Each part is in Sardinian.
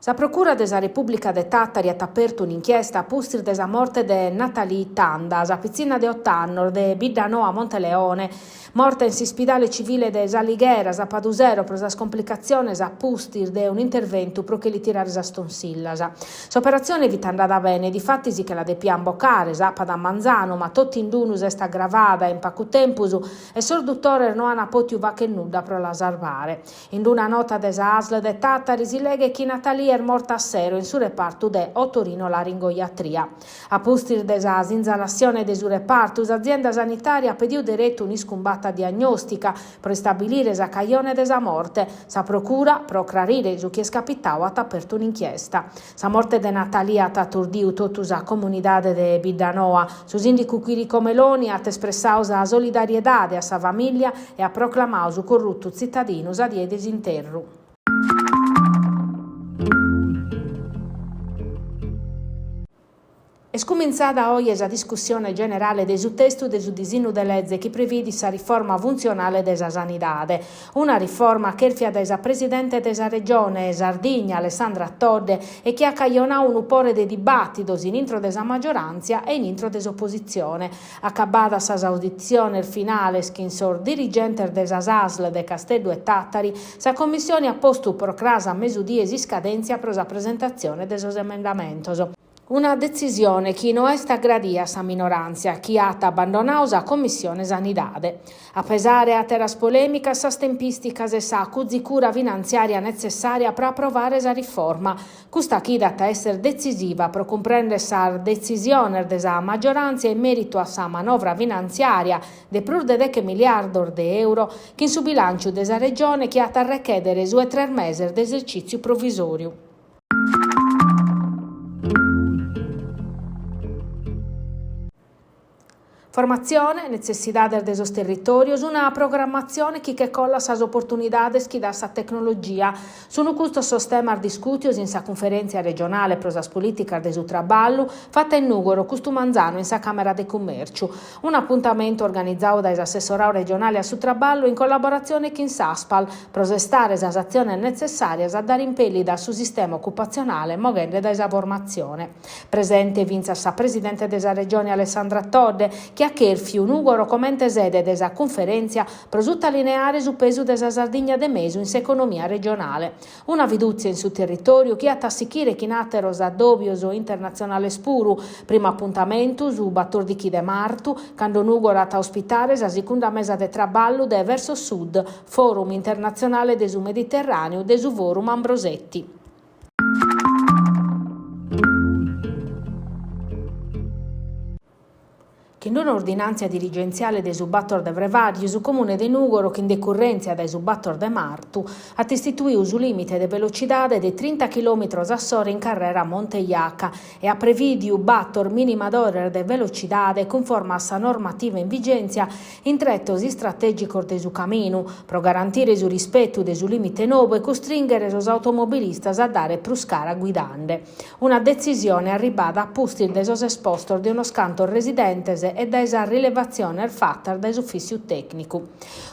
Sa Procura de sa Repùblica de Tàtari at apertu un'inchiesta a pustis de sa morte de Nathalie Tanda, sa pitzinna de ot'annos de Biddanoa Monteleone, morta in s'ispidale civile de S'Alighera sàpadu sero pro sas complicatziones a pustis de un'interventu pro che li tirare sas tonsillas. S'operatzione fit andada bene, difatis che la depiant bocare sàpadu a manzanu, ma totu in unu s'est agravada in pacu tempus e sos dutores no ant pòtiu fàghere nudda pro la sarvare. In una nota de sa ASL de Tàtari si leghet chi Nathalie est morta a sero in su repartu de otorinolaringoiatria. A pustis de sa sinzalassione de su repartu, s'azienda sanitària at pediu deretu un'iscumbata diagnòstica pro istabilire sa cajone de sa morte. Sa Procura, pro crarire su chi est capitau, at apertu un'inchiesta. Sa morte de Nathalie at aturdiu totu sa comunidade de Biddanoa. Su sìndicu Quirico Meloni at espressau sa solidariedade a sa famìllia e at proclamau su corrutu tzitadinu sa die de s'interru. Est cumintzada oje sa discussione generale de su testu de su disinnu de leze chi previdit sa riforma funtzionale de sa sanidade. Una riforma chèrfia dae sa presidente de sa Regione Sardigna, Alessandra Todde, e chi at cajonadu unu pore de dibàtidos in intro de sa magioràntzia e in intro de s'opositzione. Acabadas sas auditziones finales chin sos dirigentes de sas ASL de Casteddu e Tàtari, sa Commissione at postu pro cras a mesudie s'iscadèntzia pro sa presentatzione de sos emendamentos. Una detzisione chi no est agradia a sa minoràntzia, chi at abbandonadu sa Commissione Sanidade. A pesare àteras polèmicas sas tempìsticas e sa cuzicura finantziària netzessària pro aprovare sa riforma. Custa chida at a èssere detzisiva pro cumprèndere sas detzisiones de sa magioràntzia in mèritu a sa manovra finantziària de prus de deche miliardos de euro chin su bilànciu de sa Regione chi at a rechèdere su 'e tres meses de esercìtziu provisòriu. Formatzione, netzessidades de sos territòrios, una programmatzione chi che collat sas oportunidades chi dat sa tecnologia. Sunt custos sos temas discùtios in sa Cunferèntzia regionale pro sas polìticas de su traballu fata in Nùgoro custu manzanu in sa Càmera de Cummèrciu. Un'apuntamentu organizadu dae s'Assessoradu regionale a su traballu in collaboratzione chin s'Aspal pro sestare sas atziones netzessàrias a dare impèllida a su sistema ocupatzionale moghende dae sa formatzione. Presente fintzas sa presidente de sa Regione Alessandra Todde, chi at chèrfiu Nùgoro comente sede de sa cunferèntzia pro sutalineare su pesu de sa Sardigna de mesu in s'economia regionale. Una fidùtzia in su territòriu chi at a sichire chin àteros addòbios internatzionales puru, primu apuntamentu su batòrdichi de martu, cando Nùgoro at a ospitare sa sicunda mesa de traballu de Verso Sud, Forum internatzionale de su Mediterràneu de su Forum Ambrosetti. Chin d'una ordinàntzia dirigentziale de su bator de frevàriu, su Comune de Nùgoro, chin decurrèntzia dae su bator de martu, at istituiu su lìmite de velocidade de trinta chilòmitros a s'ora in carrera Monte Jaca e at prevìdiu bator minimadores de velocidade cunforma a sa normativa in vigèntzia in tretos istratègicos de su caminu, pro garantire su rispetu de su lìmite nou e custrìnghere sos automobilistas a dare prus cara guidande. Una detzisione arribada a pustis de sos espostos de unos cantos residentes e dae sas rilevatziones fatas dae s'ufìssiu tècnicu.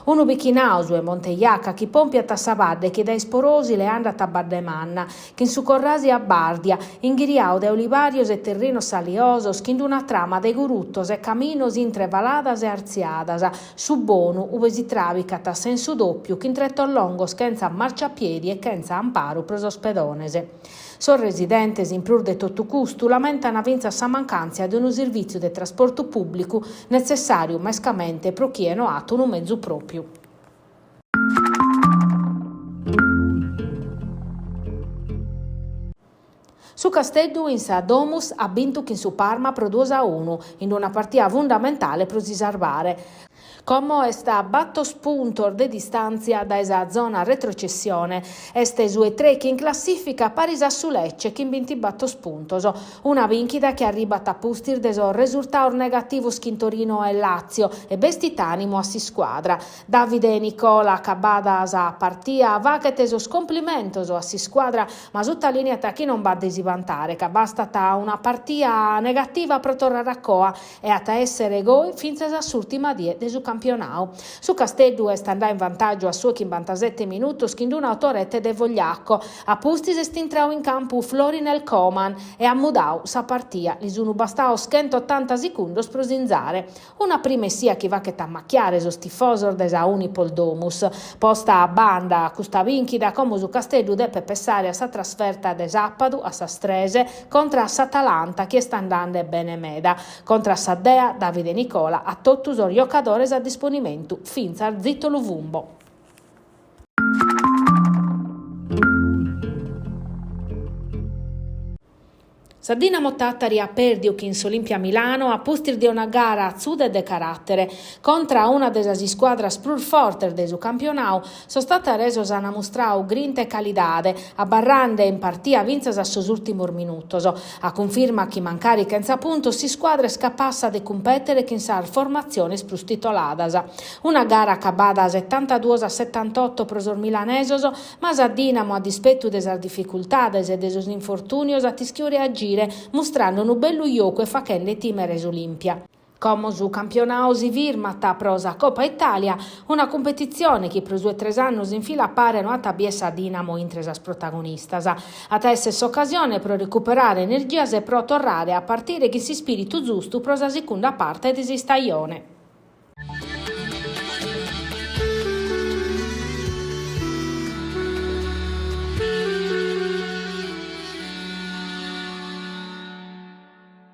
Unu bichinau, su 'e Monte Jaca, chi pòmpiat a sa badde chi dae Isporòsile andat a Baddemanna, chin su Corrasi a bàrdia, inghiriau dae olivàrios e terrinos saliosos chin una trama de gurutos e caminos intre faladas e artziadas, su bonu ue si tràbicat a sensu dòpiu chin tretos longos chentza marciapiedi e chentza amparu pro sos pedones. Sos residentes, in prus de totu custu, lamentan fintzas sa mancàntzia de unu servìtziu de trasportu pùblicu netzessàriu mescamente pro chie no at unu mezu pròpiu. Su Casteddu in sa Domus at bintu chin su Parma pro duos a unu, in una partia fundamentale pro si sarbare. Como est a bator puntos de distàntzia dae sa zona retrocessione. Est su 'e trechi in classìfica paris a su Lecce chin bintibator puntos. Una bìnchida chi arribat a pustis de sos resurtados negativos chin Torino e Lazio e bestit ànimu a s'iscuadra. Davide Nicola, acabada sa partia, faghet sos complimentos a s'iscuadra ma sutalìniat chi non b'at de si bantare ca bastat una partia negativa pro torrare a coa E at a èssere goi fintzas a s'ùrtima die de su campionadu. campionau. Su Casteddu est andau in vantàgiu a su 'e chimbantasete minutos chin d'una autorete de Vogliacco, a pustis est intrau in campu Florinel Coman e at mudau sa partia, li sunu bastaos chentotanta sicundos pro sinzare. Una prima essia chi fachet ammachiare sos tifosos de sa Unipol Domus. Posta a banda custa bìnchida, como su Casteddu depet pessare a sa trasferta de sàpadu a sas tres contra a s'Atalanta chi est andande bene meda. Contra a sa Dea, Davide Nicola at totu sos jocadores a disponimentu, fintzas Zito Luvumbo. Sa Dinamo Tàtari at pèrdiu chin s'Olimpia Milano a pustis de una gara atzuda e de caràtere. Contra a una de sas iscuadras prus fortes de su campionau, sos tataresos ant mustrau grinta e calidade, abarrande in partia fintzas a sos ùrtimos minutos. A cunfirma chi mancari chentza puntos s'iscuadra est capassa de cumpètere chin sas formatziones prus titoladas. Una gara acabada setantaduos a setantoto pro sos milanesos, Ma sa Dinamo, a dispetu de sas dificultades e de sos infortùnios, at ischiu reagire, mustrande unu bellu jocu e fachende tìmere s'Olimpia. Como su campionau si firmat pro sa Copa Italia, una cumpetitzione chi pro su 'e tres annos in fila a pare no at a bier sa Dinamo intre sas protagonistas. At a esser s'ocasione pro recuperare energias e pro torrare a partire chin s'ispìritu zustu pro sa sicunda parte de s'istajone.